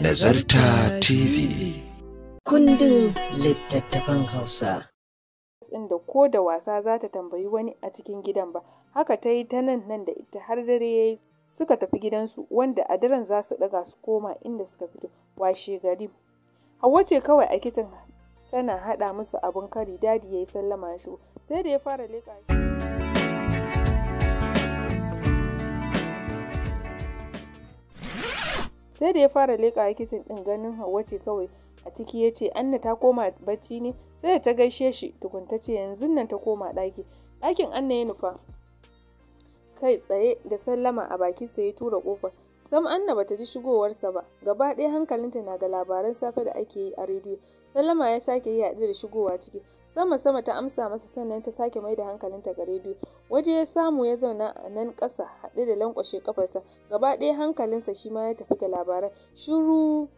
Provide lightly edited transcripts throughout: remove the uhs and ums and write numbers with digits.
Nazarta TV. Kundin littattafan Hausa. Ɗin da ko da wasa za ta tambayi wani a cikin gidan ba. Haka ta yi ta nan nan da ita har dare ya yi suka tafi gidansu, wanda a daren za su ɗaga su koma inda suka fito washe gari. Hauwa ce kawai a kicin tana haɗa musu abin kari. Dadi ya yi sallama ya shigo. Sai da ya fara leƙa Sai da ya fara leƙa kicin ɗin, ganin Hauwa ce kawai a ciki, ya ce, "Anna ta koma bacci ne?" Sai da ta gaishe shi tukun ta ce yanzun nan ta koma ɗaki. Ɗakin Anna ya nufa kai tsaye da sallama a bakinsa ya tura ƙofar. Sam Anna bata ji shigowarsa ba, gaba ɗaya hankalinta na ga labaran safe da ake yi a rediyo. Sallama ya sake yi haɗe da shigowa ciki. Sama sama ta amsa masa, sannan ta sake mai da hankalinta ga rediyo. Waje ya samu ya zauna a nan ƙasa haɗe da lankwashe ƙafarsa. Gaba ɗaya hankalinsa shi ma ya tafi ga labaran. Shiru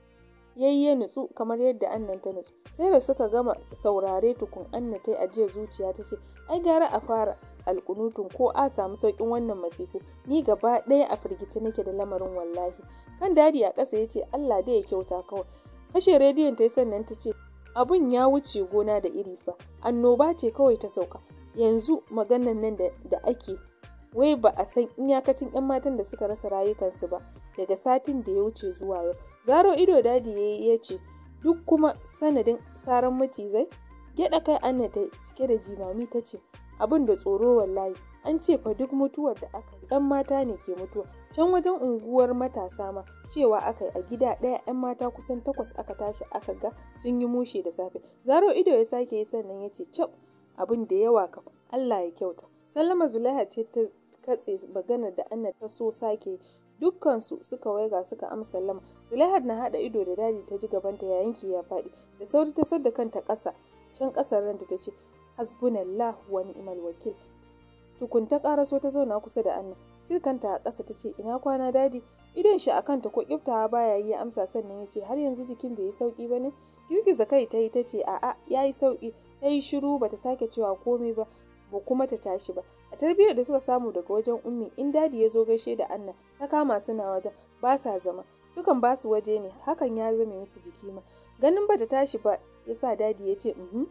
yayi ya nutsu kamar yadda Annan ta nutsu. Sai da suka gama saurare tukun Anna ta yi ajiyar zuciya ta ce, "Ai gara a fara alƙunutun ko a samu sauƙin wannan masifu, ni gaba ɗaya a firgice nake da lamarin wallahi." Kan Dadi a ƙasa ya ce, "Allah dai ya kyauta kawai." Kashe rediyon ta yi sannan ta ce, "Abun ya wuce gona da iri fa, annoba ce kawai ta sauka. Yanzu maganan nan da ake wai ba a san iyakacin 'yan matan da suka rasa rayukansu ba daga satin da ya wuce zuwa yau." Zaro ido Dadi ya yi ya ce, "Duk kuma sanadin saran macizai?" Gyaɗa kai Anna ta cike da jimami ta ce, "Abin da tsoro wallahi, an ce fa duk mutuwar da aka yi 'yan mata ne ke mutuwa. Can wajen unguwar matasa ma cewa aka yi a gida ɗaya 'yan mata kusan 8 aka tashi aka ga sun yi mushe da safe." Zaro ido ya sake yi sannan ya ce, "Cap, abin da yawa kam, Allah ya kyauta." Sallama Zulaiha ce ta katse maganar da Anna ta so sake yi. Dukkansu suka waiga suka amsa sallama. Zulaiha na haɗa ido da Dadi ta ji gabanta ya yanke ya faɗi. Da sauri ta sadda kanta ƙasa, can ƙasar ranta ta ce, "Hasbunallahu wa ni'mal wakil." Tukun ta ƙaraso ta zauna kusa da Anna. Still kanta a ƙasa ta ce, "Ina kwana Dadi?" Idon shi a kanta ko ƙiftawa baya yi ya amsa sannan ya ce, "Har yanzu jikin bai yi sauƙi ba ne?" Girgiza kai ta yi ta ce, "A'a, ya yi sauƙi." Ta yi shiru bata sake cewa komai ba, ba kuma ta tashi ba. A tarbiyyar da suka samu daga wajen Ummi, in Dadi ya zo gaishe da Anna, ta kama suna wajen, ba sa zama. Sukan ba su waje ne, hakan ya zame musu jiki ma. Ganin bata tashi ba ya sa Dadi ya ce, "Mhm.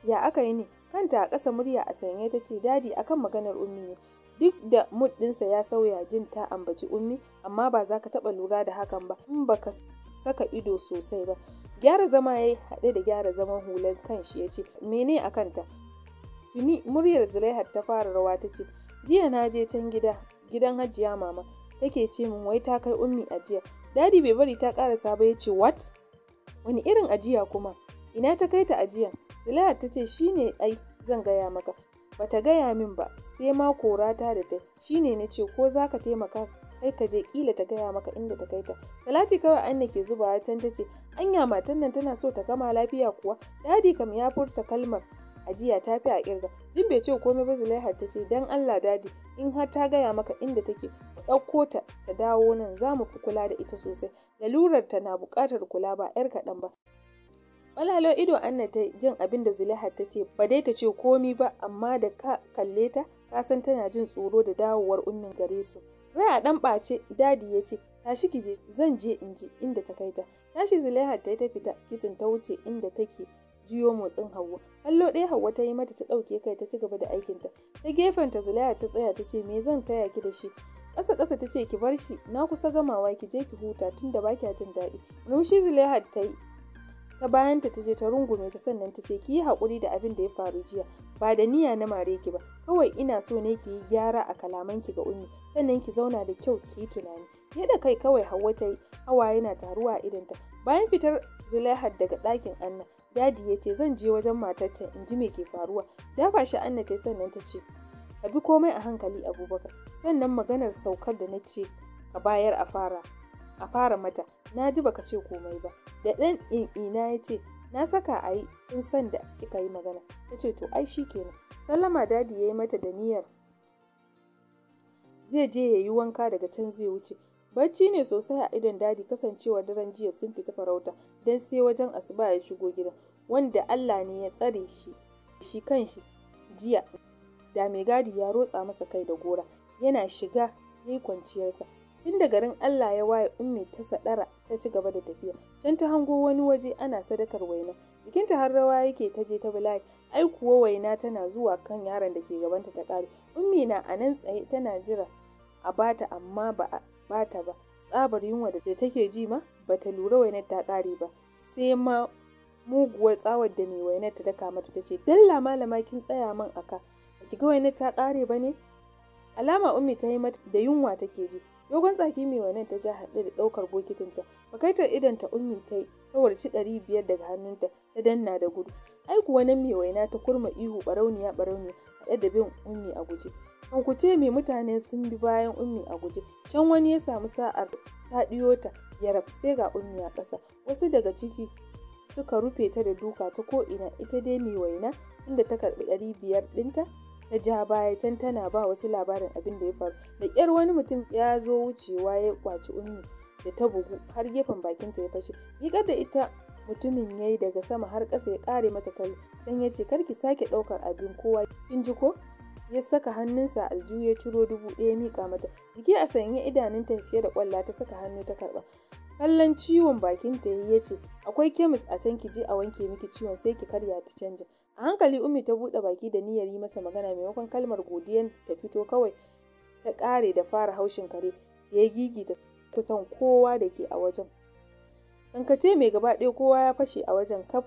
Ya aka yi ne?" Kanta a ƙasa murya a sanye ta ce, "Dadi, akan maganar Ummi ne." Duk da mood ɗinsa ya sauya jin ta ambaci Ummi, amma ba za ka taɓa lura da hakan ba in baka saka ido sosai ba. Gyara zama ya yi haɗe da gyara zaman hular kanshi ya ce, "Mene a kanta?" Tuni muryar Zulaihat ta fara rawa ta ce, "Jiya na je can gida, gidan Hajiya Mama, take ce min wai ta kai Ummi ajiya." Dadi bai bari ta ƙarasa ba ya ce, "What? Wani irin ajiya kuma? Ina ta kai ta ajiya?" Zulaihat ta ce, "Shine ai zan gaya maka. Bata gaya min ba, sai ma korata da ta. Shine na ce ko za ka taimaka kai ka je kila ta gaya maka inda ta kai ta." Talati kawai Anna ke zubawa can ta ce, "Anya matan nan tana so ta gama lafiya kuwa?" Dadi kam ya furta kalmar ajiya ta fi a kirga. Jin bai ce komai ba Zulaihat ta ce, "Dan Allah Dadi, in har ta gaya maka inda take, mu ɗauko ta ta dawo nan, za mu fi kula da ita sosai. Lalurar ta na buƙatar kula ba 'yar kaɗan ba." Ɓalalo ido Anna ta jin abin da Zulaihat ta ce, ba dai ta ce komi ba, amma da ka kalle ta, ka san tana jin tsoro da dawowar Ummin gare su. Rai a ɗan ɓace, Dadi ya ce, "Tashi ki je, zan je in ji inda ta kai ta." Tashi Zulaihat ta yi ta fita kicin ta wuce inda take jiyo motsin Hauwa. Kallo ɗaya Hauwa ta yi mata ta ɗauke kai ta ci gaba da aikinta. Ta gefenta Zulaihat ta tsaya ta ce, "Me zan taya ki da shi?" Ƙasa ƙasa ta ce, "Ki bar shi, na kusa gamawa, ki je ki huta tunda ba kya jin daɗi." Murmushi Zulaihat ta yi. Ta bayanta ta je ta rungume ta sannan ta ce, "Ki yi haƙuri da abin da ya faru jiya, ba da niyya na mare ki ba, kawai ina so ne ki yi gyara a kalamanki ga Ummi, sannan ki zauna da kyau ki yi tunani." Yadda kai kawai Hauwa ta yi, hawaye na taruwa a idonta. Bayan fitar Zulaihat daga ɗakin Anna, Dadi ya ce, "Zan je wajen matar can in ji me ke faruwa." Dafa shi Anna ta sannan ta ce, "Ka bi komai a hankali Abubakar, sannan maganar saukar da na ce ka bayar a fara mata, na ji baka ce komai ba." Da ɗan ina ya ce, "Na saka a yi tun sanda kika yi magana." Ta ce, "To ai shikenan." Sallama Dadi ya yi mata da niyyar zai je ya yi wanka daga can zai wuce. Bacci ne sosai a idon Dadi kasancewar daren jiya sun fita farauta, don sai wajen asuba ya shigo gidan, wanda Allah ne ya tsare shi kanshi jiya da mai gadi ya rotsa masa kai da gora. Yana shiga ya yi kwanciyarsa. Tun da garin Allah ya waye, Ummi ta sadara ta ci gaba da tafiya. Can ta hango wani waje ana sadakar waina. Jikinta har rawa yake ta je ta bi layi. Ai kuwa waina tana zuwa kan yaron da ke gabanta ta ƙare. Ummi na a nan tsaye tana jira a bata, amma ba a bata ba. Tsabar yunwa da take ji ma bata lura wainar ta ƙare ba. Sai ma muguwar tsawar da mai wainar ta daka mata, ta ce, "Dalla malama, kin tsaya min aka. Baki ga wainar ta ƙare ba ne?" Alama Ummi ta yi mata da yunwa take ji. Dogon tsaki mai wainar ta ja haɗe da ɗaukar bokitinta. Fakaitar idonta Ummi ta yi, ta warci 500 daga hannunta ta danna da gudu. Ai kuwa nan mai waina ta kurma ihu, "Ɓarauniya, ɓarauniya," haɗe da bin Ummi a guje. Kan ku ce me, mutane sun bi bayan Ummi a guje. Can wani ya samu sa'ar taɗiyo ta, yaraf, sai ga Ummi a ƙasa. Wasu daga ciki suka rufe ta da duka ta ko'ina. Ita dai mai waina, inda ta karɓi 500 ɗinta, ta ja baya can tana ba wasu labarin abin da ya faru. Da ƙyar wani mutum ya zo wucewa ya kwaci Ummi da ta bugu har gefen bakinta ya fashe. Miƙar da ita mutumin ya yi daga sama har ƙasa, ya ƙare mata kallo. Can ya ce, "Kar ki sake ɗaukar abin kowa, kin ji ko?" Ya saka hannunsa a aljihu ya ciro 1000 ya miƙa mata. Jiki a sanye, idanunta cike da ƙwalla, ta saka hannu ta karɓa. Kallon ciwon bakinta ya ce, "Akwai kemis a can, ki je a wanke miki ciwon, sai ki karya ta canja." A hankali Ummi ta buɗe baki da niyyar yi masa magana. Maimakon kalmar godiyan ta fito, kawai ta ƙare da fara haushin kare da ya gigita kusan kowa da ke a wajen. Kankace mai, gaba ɗaya kowa ya fashe a wajen kaf.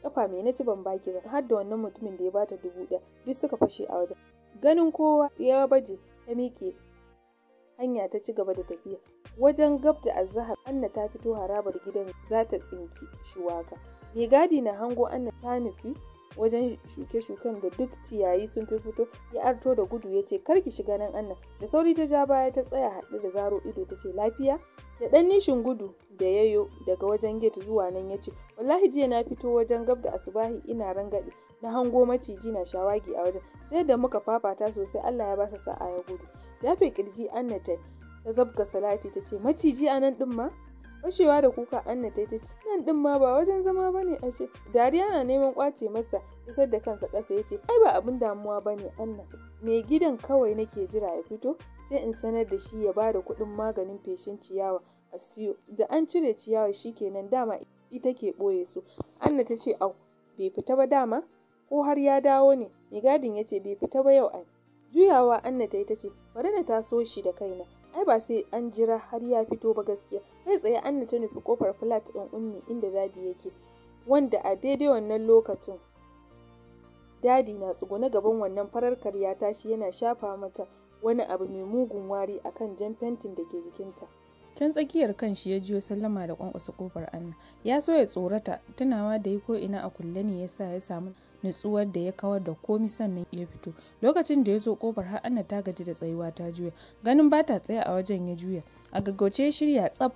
Kafa mai na ci ban baki ba, har da wannan mutumin da ya bata 1000, duk suka fashe a wajen. Ganin kowa ya baje, ta miƙe hanya ta ci gaba da tafiya. Wajen gab da azahar, Anna ta fito harabar gidan za ta tsinki shuwaka. Mai gadi na hango Anna ta nufi wajen shuke-shuken da duk ciyayi sun fi fito, ya arto da gudu ya ce, "Kar ki shiga nan, Anna." Da sauri ta ja baya ta tsaya haɗe da zaro ido, ta ce, "Lafiya?" Da ɗan nishin gudu da yayo daga wajen gate zuwa nan, ya ce, "Wallahi jiya na fito wajen gab da asubahi ina rangaɗi, na hango maciji na shawagi a wajen, sai da muka fafata sosai, Allah ya basa sa'a ya gudu." Dafe kirji Anna ta ta zabga salati, ta ce, "Maciji a nan ɗin ma?" Fashewa da kuka Anna ta ce, "Nan ɗin ma ba wajen zama ba ne ashe." Dariya na neman kwace masa, isar da kansa ƙasa ya ce, "Ai ba abin damuwa ba ne, Anna. Mai gidan kawai nake jira ya fito, sai in sanar da shi ya bada kuɗin maganin feshin ciyawa a siyo. Da an cire ciyawa shikenan, dama ita ke ɓoye su." Anna ta ce, "Au, bai fita ba dama? Ko har ya dawo ne?" Mai gadin ya ce, "Bai fita ba yau ai." Juyawa Anna ta yi ta ce, "Bari na taso shi da kaina. Ai ba sai an jira har ya fito ba gaskiya." Kai tsaye Anna ta nufi kofar flat ɗin Ummi inda Dadi yake, wanda a daidai wannan lokacin Dadi na tsugune gaban wannan farar karya tashi yana shafa mata wani abu mai mugun wari akan jan fentin da ke jikinta. Can tsakiyar kan shi ya jiyo sallama da kwankwasa kofar Anna. Ya so ya tsorata, tunawa da yi ko ina a kulle ne yasa ya samu nutsuwar da ya kawar da komi, sannan ya fito. Lokacin da ya zo kofar, har Anna ta gaji da tsayuwa ta juya. Ganin ba ta tsaye a wajen, ya juya. A gaggauce ya shirya tsaf,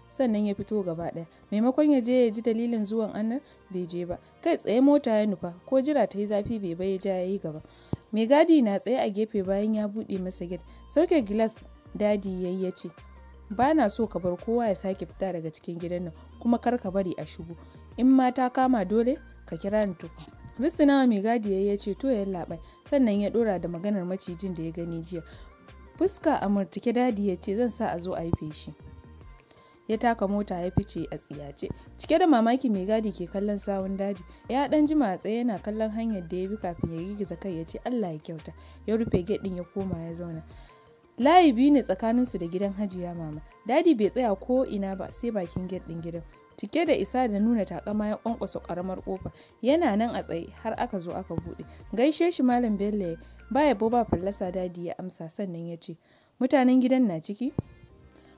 sannan ya fito gaba ɗaya. Maimakon ya je ya ji dalilin zuwan Annar, bai je ba. Kai tsaye mota ya nufa, ko jira ta yi zafi bai bai, ya ja ya yi gaba. Mai gadi na tsaye a gefe bayan ya buɗe masa gate. Sauke gilas Dadi yayi, ya ce, "Ba na so ka bar kowa ya sake fita daga cikin gidan nan, kuma kar ka bari a shigo. In ma ta kama dole, ka kira ni tukun." Risinawa mai gadi yayi, ya ce, "To, yallaɓai." Sannan ya ɗora da maganar macijin da ya gani jiya. Fuska a murtuke Dadi ya ce, "Zan sa a zo a yi feshi." Ya taka mota ya fice a tsiyace. Cike da mamaki mai gadi ke kallon sawun Dadi. Ya dan jima a tsaye yana kallon hanyar da ya bi kafin ya girgiza kai ya ce, "Allah ya kyauta." Ya rufe gate din ya koma ya zauna. Layi biyu ne tsakaninsu da gidan Hajiya Mama. Dadi bai tsaya ko ina ba sai bakin gate din gidan. Cike da isa da nuna takama ya kwankwasa karamar kofa. Yana nan a tsaye har aka zo aka bude. Gaishe shi Malam Bello ba yabo ba fallasa Dadi ya amsa, sannan ya ce, "Mutanen gidan na ciki?"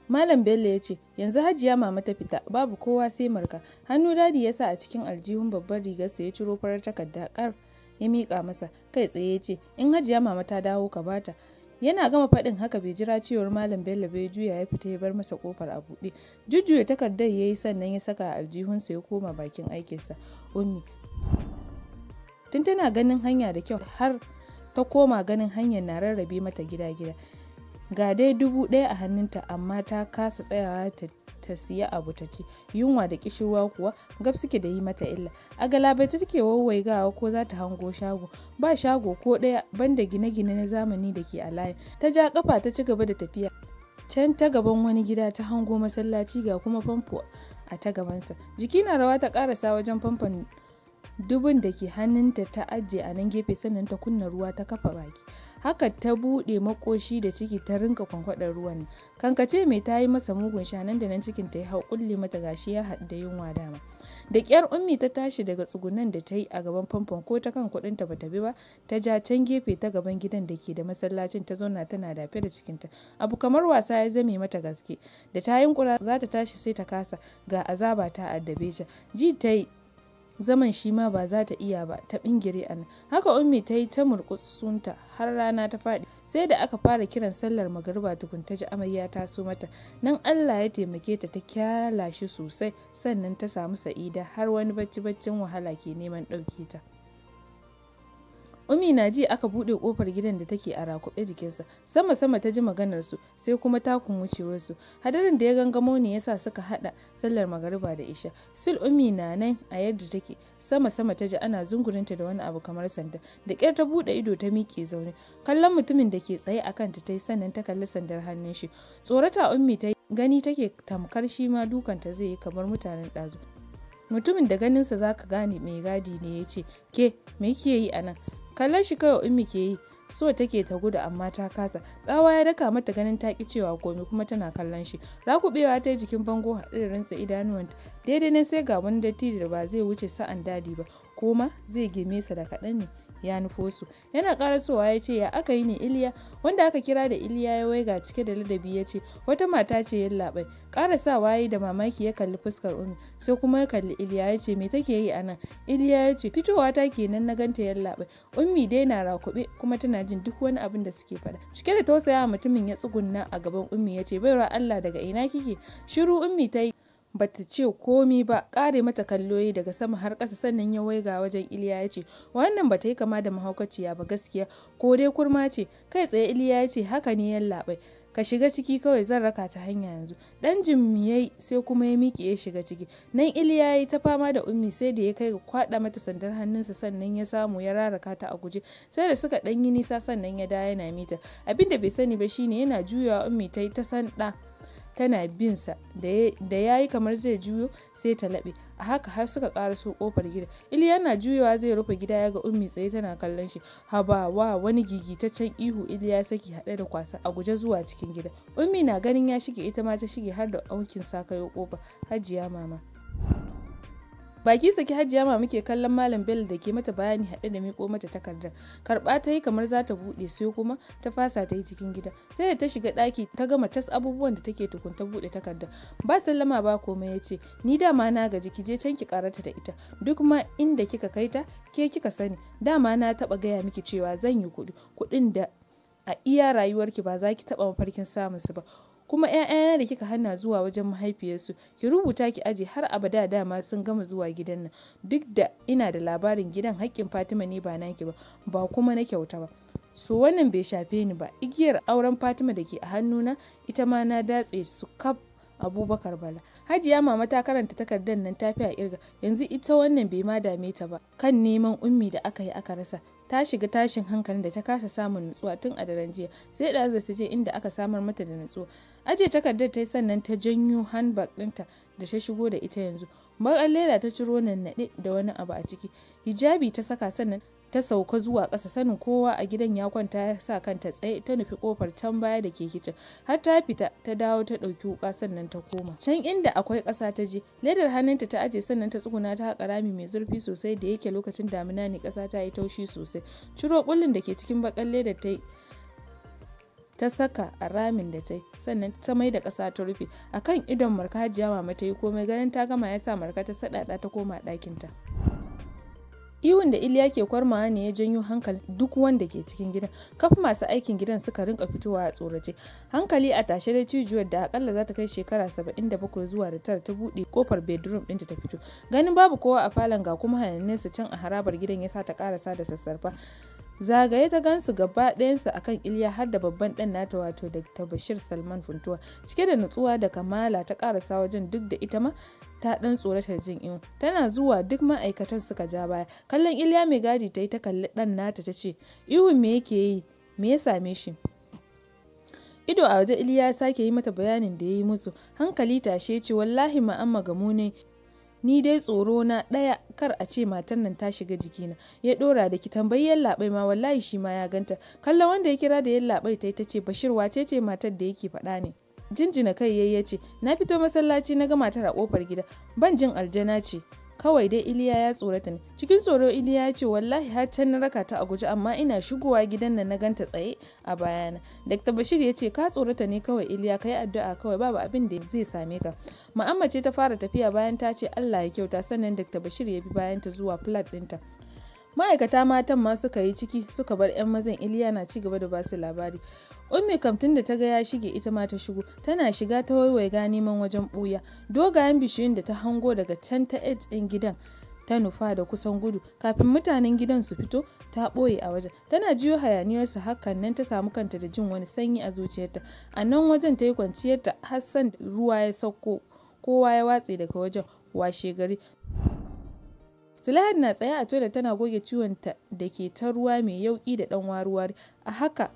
Malam Bello ya ce, "Yanzu Hajiya Mama ta fita, babu kowa sai Marka." Hannu Dadi ya sa a cikin aljihun babbar rigarsa ya ciro farar takarda kar ya miƙa masa. Kai tsaye ya ce, "In Hajiya Mama ta dawo, ka bata." Yana gama faɗin haka, bai jira cewar Malam Bello bai juya ya fita ya bar masa kofar a buɗe. Jujjuya takardar ya yi, sannan ya saka a aljihunsa ya koma bakin aikinsa. Ummi tun tana ganin hanya da kyau har ta koma ganin hanyar na rarrabe mata gida-gida. Ga dai 1000 a hannunta, amma ta kasa tsayawa ta siya abu ta ci. Yunwa da kishirwa kuwa gab suke da yi mata illa. A galabaita take waiwaigawa ko za ta hango shago. Ba shago ko ɗaya banda gine-gine na zamani da ke a layin. Ta ja kafa ta ci gaba da tafiya. Can ta gaban wani gida ta hango masallaci, ga kuma famfo a ta gabansa. Jiki na rawa ta karasa wajen famfon, dubun da ke hannunta ta ajiye a nan gefe, sannan ta kunna ruwa ta kafa baki. Haka ta buɗe makoshi da ciki ta rinka kwankwaɗar ruwan. Kankace mai ta yi masa mugun sha, nan da nan cikin ta ya hau kulle mata, gashi ya haɗu da yunwa dama. Da ƙyar Ummi ta tashi daga tsugunan da ta yi a gaban famfon, ko ta kan kuɗinta bata bi ba, ta ja can gefe ta gaban gidan da ke da masallacin ta zauna tana dafe da cikinta. Abu kamar wasa ya zame mata gaske. Da ta yunkura za ta tashi sai ta kasa, ga azaba ta addabe ta. Ji ta yi zaman shi ma ba za ta iya ba, ta bingire a nan. Haka Ummi ta yi ta murƙusunta har rana ta faɗi. Sai da aka fara kiran sallar magariba tukun ta ji amai ya taso mata. Nan Allah ya taimake ta, ta kyala shi sosai, sannan ta samu sa'ida, har wani bacci baccin wahala ke neman ɗauke ta. Ummi na ji aka buɗe ƙofar gidan da take a rakuɓe jikinsa. Sama sama ta ji maganar su, sai kuma takun wucewar su. Hadarin da ya gangamo ne yasa suka haɗa sallar magariba da isha. Sil Ummi na nan a yadda take. Sama sama ta ji ana zungurinta da wani abu kamar sanda. Da ƙyar ta buɗe ido ta miƙe zaune. Kallon mutumin da ke tsaye a kanta ta yi, sannan ta kalli sandar hannun shi. Tsorata Ummi ta gani take tamkar shi ma dukanta zai yi kamar mutanen ɗazu. Mutumin da ganinsa zaka gane mai gadi ne ya ce, "Ke, me kike yi a nan?" Kallon shi kawai Ummi ke yi, so take ta gudu amma ta kasa. Tsawa ya daka mata ganin ta ki cewa komai kuma tana kallon shi. Rakubewa ta yi jikin bango haɗe da rantsa idanuwanta. Daidai nan sai ga wani dattijo da ba zai wuce sa'an Dadi ba, ko ma zai girme sa da kaɗan ne, ya nufo su. Yana karasowa ya ce, "Ya aka yi ne, Iliya?" Wanda aka kira da Iliya ya waiga cike da ladabi ya ce, "Wata mata ce, yallaɓai." Karasawa ya yi da mamaki ya kalli fuskar Ummi, sai kuma ya kalli Iliya ya ce, "Me take yi a nan?" Iliya ya ce, "Fitowa ta kenan na ganta, yallaɓai." Ummi dai na rakube kuma tana jin duk wani abin da suke faɗa. Cike da tausayawa mutumin ya tsugunna a gaban Ummi ya ce, "Baiwa Allah, daga ina kike?" Shiru Ummi ta yi, bata ce komi ba. Kare mata kalloyi daga sama har ƙasa, sannan ya waiga wajen Iliya ya ce, "Wannan bata yi kama da mahaukaciya ba gaskiya, ko dai kurma ce?" Kai tsaye Iliya ya ce, "Haka ne, yallaɓai, ka shiga ciki kawai, zan raka ta hanya yanzu." Dan jim yayi, sai kuma ya miƙe ya shiga ciki. Nan Iliya yayi ta fama da Ummi, sai da ya kai ga kwaɗa mata sandar hannunsa sannan ya samu ya raraka ta a guje. Sai da suka ɗan yi nisa sannan ya dawo yana mita. Abin da bai sani ba shine yana juyawa Ummi ta yi ta sanda tana bin sa, da ya yi kamar zai juyo sai ta laɓe. A haka har suka ƙaraso ƙofar gida. Iliya na juyowa zai rufe gida ya ga Ummi tsaye tana kallon shi. Habawa, wani gigitaccen ihu Iliya saki haɗe da kwasa a guje zuwa cikin gida. Ummi na ganin ya shige, ita ma ta shige har da aukin sakayo ƙofa. Hajiya Mama. Baki saki Hajiya Mama ke kallon Malam Bello da ke mata bayani haɗe da miƙo mata takardar. Karɓa ta yi kamar za ta buɗe, sai kuma ta fasa ta yi cikin gida. Sai da ta shiga ɗaki ta gama tas abubuwan da take tukun ta buɗe takardar. Ba sallama ba komai ya ce, "Ni dama na gaji, ki je can ki karata da ita. Duk ma inda kika kai ta, ke kika sani. Dama na taɓa gaya miki cewa zan yi kuɗi, kuɗin da a iya rayuwarki ba za ki taɓa mafarkin samun su ba. Kuma ‘ya'yana da kika hana zuwa wajen mahaifiyarsu, ki rubuta ki aje har abada, dama sun gama zuwa gidan nan. Duk da ina da labarin gidan haƙƙin Fatima ne, ba naki ba, ba kuma na kyauta ba. So wannan bai shafe ni ba. Igiyar auren Fatima da ke a hannuna ita ma na datse su kaf. Abubakar Bala." Hajiya Mama ta karanta takardar nan ta fi a irga. Yanzu ita wannan bai ma dame ta ba. Kan neman Ummi da aka yi aka rasa, ta shiga tashin hankalin da ta kasa samun nutsuwa tun a daren jiya, sai da ta je inda aka samar mata da nutsuwa. Aje takardar ta yi, sannan ta janyo handbag ɗinta da ta shigo da ita yanzu. Baƙar leda ta ciro nannaɗe da wani abu a ciki. Hijabi ta saka, sannan ta sauka zuwa ƙasa. Sanin kowa a gidan ya kwanta ya sa kanta tsaye ta nufi kofar can baya da ke kicin. Har ta fita ta dawo ta ɗauki wuƙa, sannan ta koma can inda akwai ƙasa ta je ledar hannunta ta aje, sannan ta tsuguna ta haƙa rami mai zurfi sosai. Da yake lokacin damina ne, ƙasa ta yi taushi sosai. Ciro ƙullin da ke cikin baƙar ledar ta yi ta saka a ramin da ta yi, sannan ta mai da ƙasa ta rufe. A kan idon Marka Hajiya Mama ta yi komai. Ganin ta gama ya sa Marka ta saɗaɗa ta koma ɗakinta. Ihun da Iliya ke kwarmawa ne ya janyo hankali duk wanda ke cikin gidan. Kaf masu aikin gidan suka rinka fitowa a tsorace. Hankali a tashe da cijuwar da akalla za ta kai shekara 77 zuwa da tara ta buɗe kofar bedroom ɗinta ta fito. Ganin babu kowa a falon, ga kuma hayaniyar su can a harabar gidan, ya sa ta karasa da sassarfa. Zagaye ta gansu gaba ɗayansu akan Iliya, har da babban ɗan nata, wato Dr. Bashir Salman Funtuwa. Cike da nutsuwa da kamala ta karasa wajen, duk da ita ma ta ɗan tsorata jin ihu. Tana zuwa duk ma'aikatan suka ja baya. Kallon Iliya mai gadi ta yi, ta kalli ɗan nata ta ce, "Ihun me yake yi? Me ya same shi?" Ido a waje Iliya ya sake yi mata bayanin da ya yi musu. Hankali tashe ce, wallahi ma'amma gamo ne. Ni dai tsoro na ɗaya kar a ce matar nan ta shiga jikina. Ya ɗora da ki tambayi yallaɓai ma, wallahi shi ma ya ganta. Kallon wanda ya kira da yallaɓai ta yi ta ce, Bashir, wace ce matar da yake faɗa ne? Jinjina kai yayi ya ce, na fito masallaci na ga matar a ƙofar gida. Ban jin aljana ce. Kawai dai Iliya ya tsorata ne. Cikin tsoro Iliya ya ce, wallahi har can na raka ta a guje, amma ina shigowa gidan nan na ganta tsaye a bayana. Dr. Bashir ya ce, ka tsorata ne kawai Iliya, ka yi addu'a kawai, babu abin da zai same ka. Ma'amma ce ta fara tafiya bayan ta ce Allah ya kyauta, sannan Dr. Bashir ya bi bayan ta zuwa flat ɗinta. Ma'aikata matan ma suka yi ciki suka bar 'yan mazan. Iliya na ci gaba da basu labari. Ummi kam tun da ta ga ya shige ita ma ta shigo. Tana shiga ta waiwaiga neman wajen buya. Dogayen bishiyun da ta hango daga can ta edge ɗin gidan ta nufa da kusan gudu. Kafin mutanen gidan su fito ta ɓoye a wajen. Tana jiyo hayaniyarsu, hakan nan ta samu kanta da jin wani sanyi a zuciyarta. A nan wajen ta yi kwanciyarta har san ruwa ya sauko, kowa ya watse daga wajen. Washe gari Zulaihat na tsaye a toilet tana goge ciwon ta da ke ta ruwa mai yauƙi da ɗan wari-wari. A haka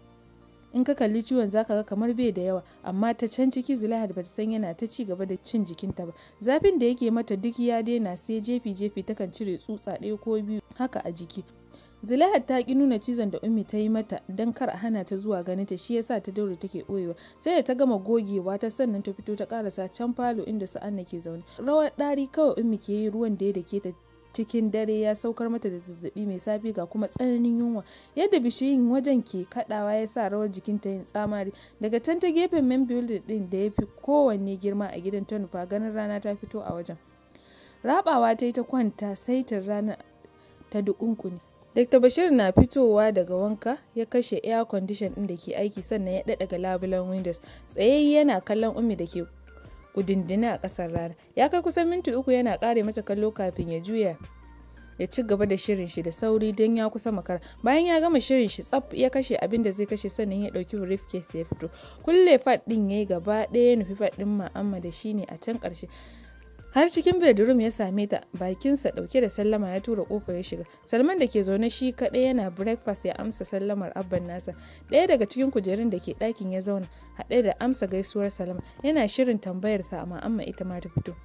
in ka kalli ciwon zaka ga kamar bai da yawa, amma ta can ciki Zulaihat bata san yana ta ci gaba da cin jikinta ba. Zafin da yake mata duk ya daina, sai jefi-jefi takan cire tsutsa ɗaya ko biyu haka a jiki. Zulaihat ta ki nuna cizon da Ummi ta yi mata don kar a hana ta zuwa ganin ta, shi yasa ta daure take ɓoyewa. Sai da ta gama gogewa ta sannan ta fito ta karasa can falo inda su Anna ke zaune. Rawar ɗari kawai Ummi ke yi, ruwan da ya dake ta cikin dare ya saukar mata da zazzabi mai safi ga kuma tsananin yunwa. Yadda bishiyun wajen ke kadawa ya sa rawar jikinta yin tsamari. Daga can ta gefen main building din da ya fi kowanne girma a gidan ta nufa, ganin rana ta fito a wajen. Rabawa ta yi ta kwanta saitin rana ta dukunkuni. Dr. Bashir na fitowa daga wanka ya kashe air condition din da ke aiki, sannan ya daɗaga labulen windows. Tsayayye yana kallon Ummi da ke kudindina a ƙasar rana. Ya kai kusan minti 3 yana ƙare mata kallo kafin ya juya ya ci gaba da shirin shi da sauri don ya kusa makara. Bayan ya gama shirin shi tsaf, ya kashe abin da zai kashe, sannan ya ɗauki briefcase ya fito. Kulle fat ɗin yayi gaba ɗaya ya nufi fat ɗin Ma'amma da shine a can ƙarshe. Har cikin bedroom ya same ta, bakinsa dauke da sallama ya tura kofar ya shiga. Salman da ke zaune shi kadai yana breakfast ya amsa sallamar abban nasa. Ɗaya daga cikin kujerun da ke ɗakin ya zauna, haɗe da amsa gaisuwar Salman. Yana shirin tambayar sa amma amma ita ma ta fito.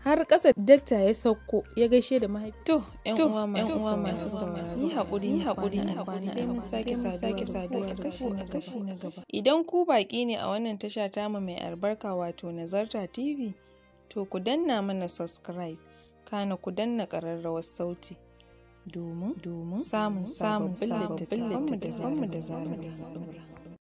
Har ƙasa dakta ya sauko ya gaishe da mahaifi. To, ‘yan uwa masu sauraro, yi haƙuri, yi haƙuri, sai mun sake saduwa a kashi na gaba. Idan ku baƙi ne a wannan tasha tamu mai albarka, wato Nazarta TV, to ku danna mana subscribe, kana ku danna ƙararrawar sauti domin samun sababbin littattafanmu da zarar mun ɗora.